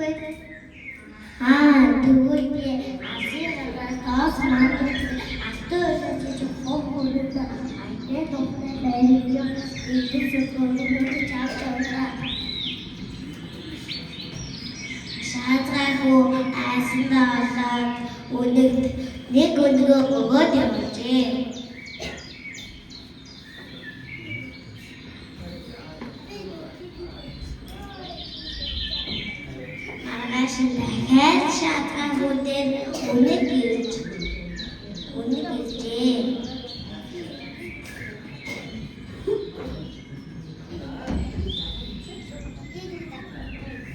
Үгүй. Аа, тэгвэл би алсын газар тоос мандаж алтан үлсэж хов хөрөндөө аятай тухтай барьж эдгээр сүлгүүнүүд авч явлаа. Шаазгай хүү айсандаа олоод үнэгт нэг өнгөө өгөөд явжээ. Маргааш нь дахиад шаазгай хүү дээр үнэг иржээ.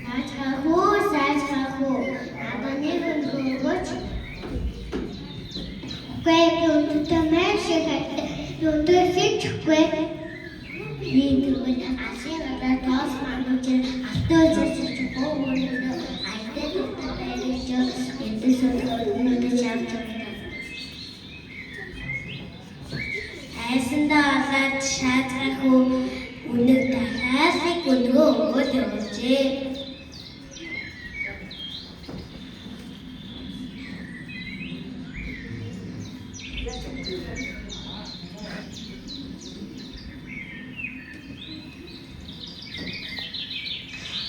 Шаазгай хүү, шаазгай хүү, надад нэг өнгөө өгөөч. Үгүй, би өнөөдөр маш их хайртай. Би өнөөдөр хэвчгүй. Би тэгвэл алсын газар тоос мандаж алтан үлсэж хов хөрөндөө аятай тухтай барьж эдгээр сүлгүүнүүд авч явлаа. Айсандаа олоод шаазгай хүү үнэг дахиад нэг өнгөө өгөөд явжээ.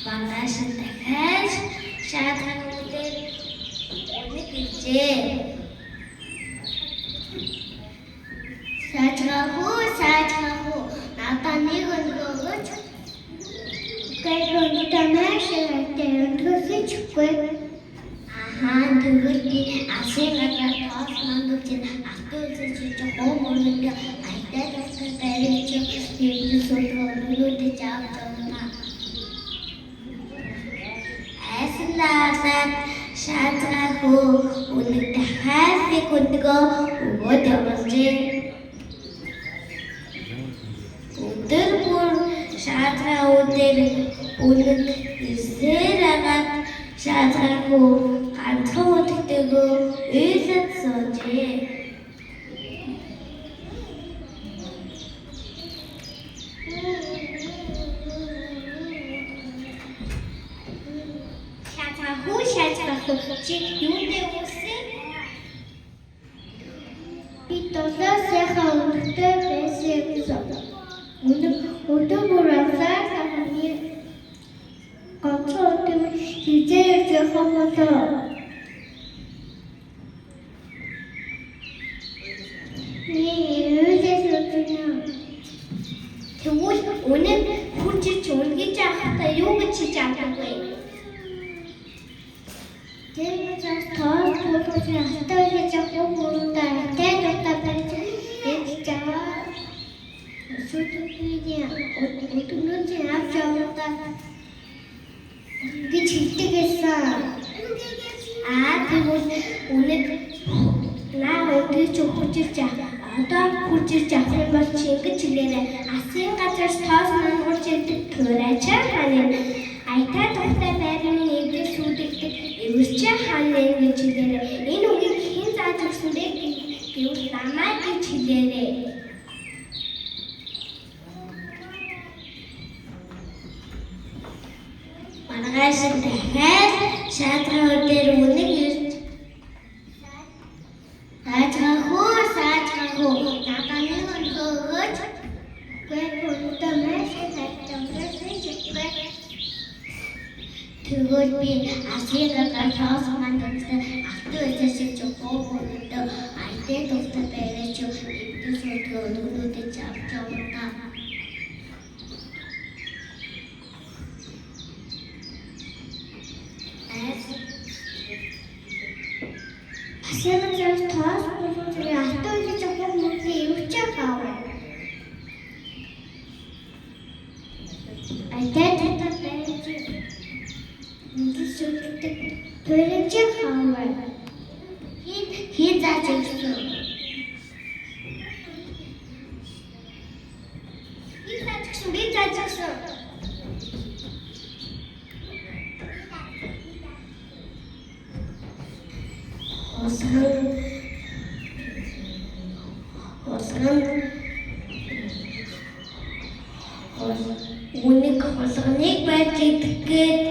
Маргааш нь дахиад шаазгай хүү дээр үнэг иржээ. Шаазгай хүү, шаазгай хүү, надад нэг өнгөө өгөөч. Үгүй, би өнөөдөр маш их хайртай. Өнөөдөр хэвчгүй. Ахаа, тэгвэл би алсын газар тоос мандаж алтан үлсэж хов хөрөндөө аятай тухтай барьж эдгээр сүлгүүнүүд авч явлаа. Айсандаа олоод шаазгай хүү үнэг дахиад нэг өнгөө өгөөд явжээ. Өдөр бүр шаазгай хүү дээр үнэг ирсээр агаад шаазгай хүү ганцхан өнөгтэйгөө уйлаж суужээ. Шаазгай хүү, шаазгай хүү, чи юундээ уйлсан? Би дулаан сайхан өнөгтэй байсан юмсан. Үнэг өдөр бүр авсаар сайханы ганцхан өдөр хэзээ ирж явах болоо. Би уйлаж сууж. Тэгвэл үнэг хурж ирж үнэгж авахдаа юу гэж хэлж авдаг вэ? Тэр газар тоос буулгаж алтан үлсэж хов хөрөндөө аятай тухтай барьж эдэж аваад сүлгүүний өдөрнүүдийн авч явахдаа гэж хэлдэг байсан. Аа, тэгвэл үнэг наа өдөрч хурж ирж одоо хурж ирж авах юм бол чи ингэж хэлээрэй. Алсын газар тоос мангуурч ирдэг туурайчаа хааны аятай тухтай байрны эдэл сүйдэгдэг эвэрчээ хааны гэж хэлээрэй. Энэ үгийг хэн зааж өгсөн бэ гэвэл намайг гэж хэлээрэй. Маргааш нь дахиад шаазгай хүү дээр үнэг ирж шаазгай хүү, шаазгай хүү, надад нэг өнгөө өгөөч. Үгүй, би өнөөдөр маш их хайртай. Өнөөдөр хэвчгүй. Тэгвэл би алсын газар тоос мандаж алтан үлсэж хов хөрөндөө аятай тухтай барьж эдгээр сүлгүүнүүдийг авч явлаа. Алсын газар тоос буулгаж алтан үлсэж хов хөрөндөө эвэрчээ хаав. Аятай тухтай барьж эдгээр сүйдэгдэг туурайчаа хаав. Хэн зааж өгсөн? Би зааж өгсөн, би зааж өгсөн. Хулган хул үнэг хулганыг барьж идэх гээд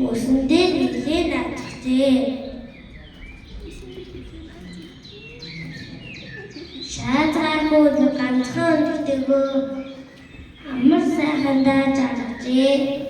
үсэн дээр нэлээн наадахжээ. Шаазгааргүй ганцхан өндөгтэйгөө амар сайхан дааж аргажээ.